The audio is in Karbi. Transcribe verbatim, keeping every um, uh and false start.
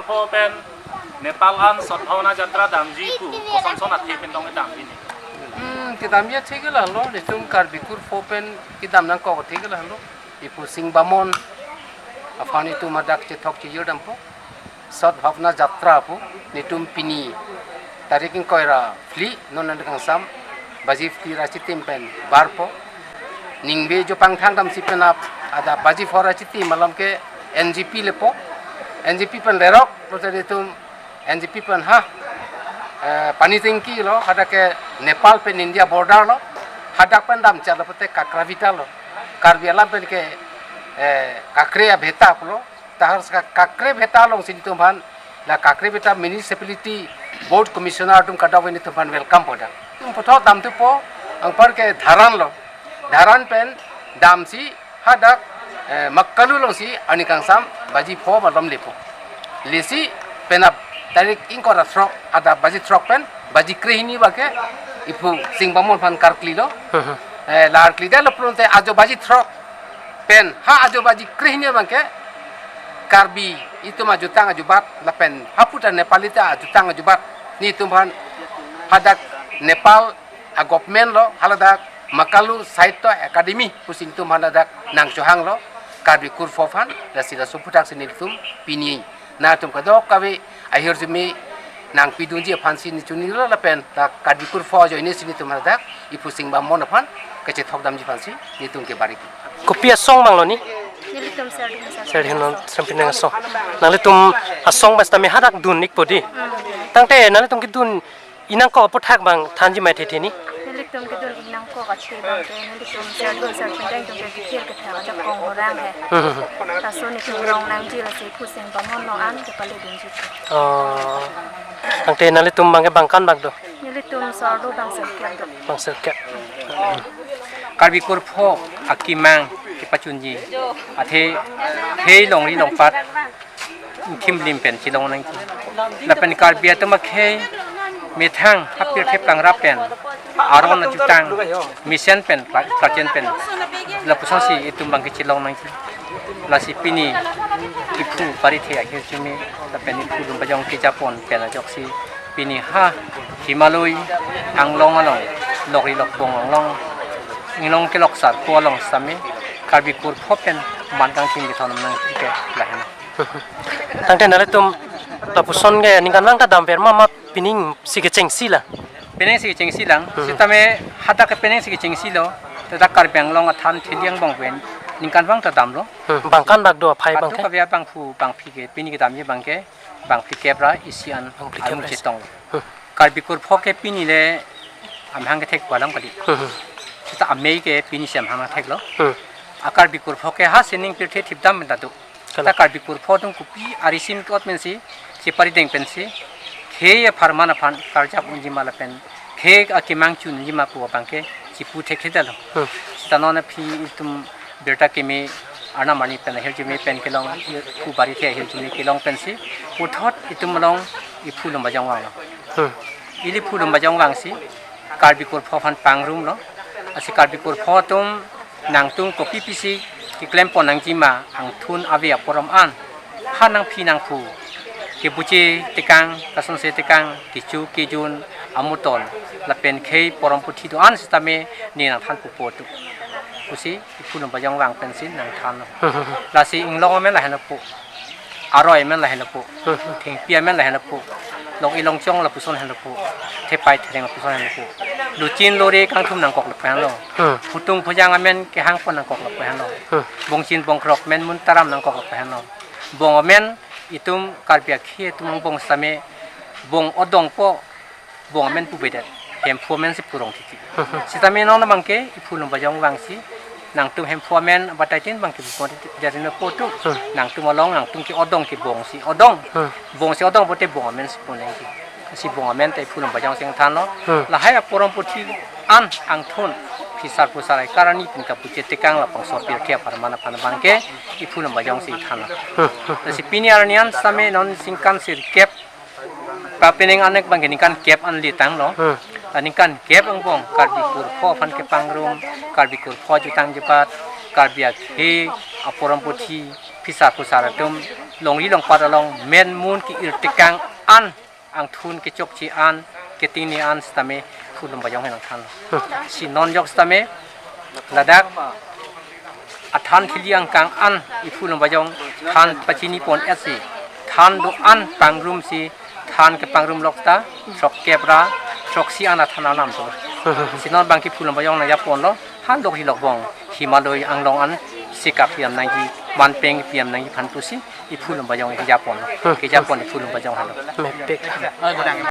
Pho pen Nepal an Sadbhavana Jatra damji pu kosonson athe pen tong damji ni? Hmm, kedamji athe ke lahelo, netum Karbi Kurpho pen kedam nangkok athe ke lahelo. Iphu Sing Bamon aphan netum hadak chethok chijir dampo. Sadbhavana Jatra pu netum pini tarik ingkoi ra phli, non nangkangsam baji phli ra chitim pen barpo. Ningve jo pangthang damsi penap adap baji pho ra chitim alam ke N G P lepo. N G P pen lerok lote netum N G P pen ha, eh, pani tengki lo, hadak ke Nepal pen India border lo, hadak pen dam chalo pute Kakrabita lo. Karbi alam pen ke, eh, Kakre Abheta pulo. Tahar sa Kakre Abheta alongsi netum aphan, la Kakre Abheta Municipality Board Commissioner atum kadokave netum aphan welcome poda. Netum puthot damthupo, anpar ke Dharan lo. Dharan pen damsi hadak, eh, Makalu alongsi aningkangsam baji pho malom lepo. Lesi penap tarik ingkoi ra throk adap baji throk pen baji krehini abangke iphu Sing Bamon aphan karkli lo. Eh, la karkli detlo pulote ajo baji throk pen ha ajo baji krehini abangke Karbi itum ajutang ajubat lapen haputa Nepali ta ajutang ajubat netum aphan hadak Nepal a-government lo haladak Makalu Sahitya Academy pusi netum aphan hadak nangchohang lo Karbi Kurpho aphan, lasi laso aphuthak si netum pini nangtum kadokave ahirjume nangpidunji aphansi ne chunilo lapen ta Karbi Kurpho ajoine si netum hadak iphu Sing Bamon aphan kachethok damji aphansi netum ke bari. Kopi asong abang lo ni? Nelitum Serdihun Serdihun Serdihun Serdihun Serdihun asong. Nanglitum asong bas tame hadak dun ikpo di. Hmm. Tangte nanglitum kedun inangkok aphuthak abang thanji mai thethe ni? Nelitum kedun inangkok athe abangke nelitum Serdihun Serdihun atum ke kethir kethak ajakong orang he. Hmm. Laso netum rong nangji lasi iphu Sing Bamon along an kepale dunji. Oh. Tangte nanglitum abangke bangkan bak do? Nelitum sordo bang sirkep do. Bang sirkep. Karbi Kurpho akemang kepachunji athe khei longri longpat ingthim lim pen chelong nangji. Lapen Karbi atum akhei methang hapir thep kangrap pen aron ajutang mesen pen pla-, plachen pen lapusonsi itum abangke chelong nangji. Lasi pini iphu Barithe ahirjume lapen iphu Lumbajong kejapon pen ajoksi pini ha Himaloi anglong along lokri lokbong anglong inglong kelok sarpo along sitame Karbi Kurpho pen man kangthim kethon nangji ke lahen. Tangte nanglitum lapuson ke ningkan vang ta damver ma ma pining si kechengsi la? Pining si kechengsi lang. Hmm. Sitame hadak ke pining si kechengsi lo. Tata Karbi Anglong athan theli angbong pen ningkan vang ta damlo. Hmm. Bangkan bak do aphai abangke? Kadokave abangphu bangphi ke pini kedamji abangke bangphli kep ra isi an. Bangphli kep ra isi an. Chetong. Hmm. Karbi Kurpho ke pini le amahang kethek pu alam kali. Hmm. Sita amei ke pini si amahang theklo. Hmm. A Karbi Kurpho ke ha sining pirthe thipdam pen ta do. Kalang. Ta Karbi Kurpho atum kopi arisim kot mensi, chepari deng pensi, khei apharman aphan karjap unji ma lapen, khei akemang chun unji ma pu abangke chepu thekthedetlo. Hmm. Sita non aphi itum birta keme arnam arni pen ahirjume pen kelong, iphu Barithe ahirjume kelong pensi puthot itum along iphu Lumbajong vanglo. Hmm. Ili phu Lumbajong vangsi Karbi Kurpho aphan pangrumlo. Lasi Karbi Kurpho atum nangtum kopi pisi keklem pon nangji ma angthun ave aporom an ha nangphi nangphu kebuche tekang, kasonse tekang, kecho kejun, amuton lapen khei porom puthi do-an sitame ne nangthan pupo tu pusi iphu Lumbajong vang pensi nangthanlo. Lasi inglong amen lahenlo pu, aroi amen lahenlo pu, thengpi amen lahenlo pu, long ilong chong lapuson henlo pu, thepai thereng lapuson henlo pu, luchin lore kangthum nangkok lapu henlo, hmm, phutung phujang amen kehang pon nangkok lapu henlo, hmm, bongchin bongkrok amen muntaram nangkok lapu henlo, bong amen itum Karbi akhei atum angbong sitame bong odongpo, bong amen pubedet, Hemphu amen si purong titi. Sitame non abangke iphu Lumbajong vangsi nangtum Hemphu amen abatai tin abangke bukon jarin po tu. Hmm. Nangtum along nangtum ke odong ke bong si odong. Hmm. Bong si odong pote bong amen si puneng ki. Si bong amen ta iphu Lumbajong si nangthanlo. Hmm. Lahai aporom puthi an angthun phisar pusar ai karani pin kapuche tekang lapang sopir ke apharman aphan abangke iphu Lumbajong si thanlo. Hmm. Lasi pini arni an sitame non ningkan sirkep Papining anek abangke ningkan kep an litanglo. Hmm. Ah, ningkan kep angbong Karbi Kurpho aphan kepangrum, Karbi Kurpho jutang jepat, Karbi akhei aporom puthi phisa khusar atum longri longpat along men mun ki-ir tekang an, angthun kechokche an, ketingni an sitame Phu Lumbajong henang than. Si non jok sitame ladak athan thili angkang an i Phu Lumbajong than pachini pon et si, than do an pangrum si, than kepangrum lok ta throkkep ra throksi an athan alam to. Si non bang ke Phu Lumbajong nangjaponlo, han lok hi lok bong, Himaloi anglong an sikap piam nangji, manpeng piam nangji aphan pusi i Phu Lumbajong kejapon, kejapon i Phu Lumbajong henlo. Mepik.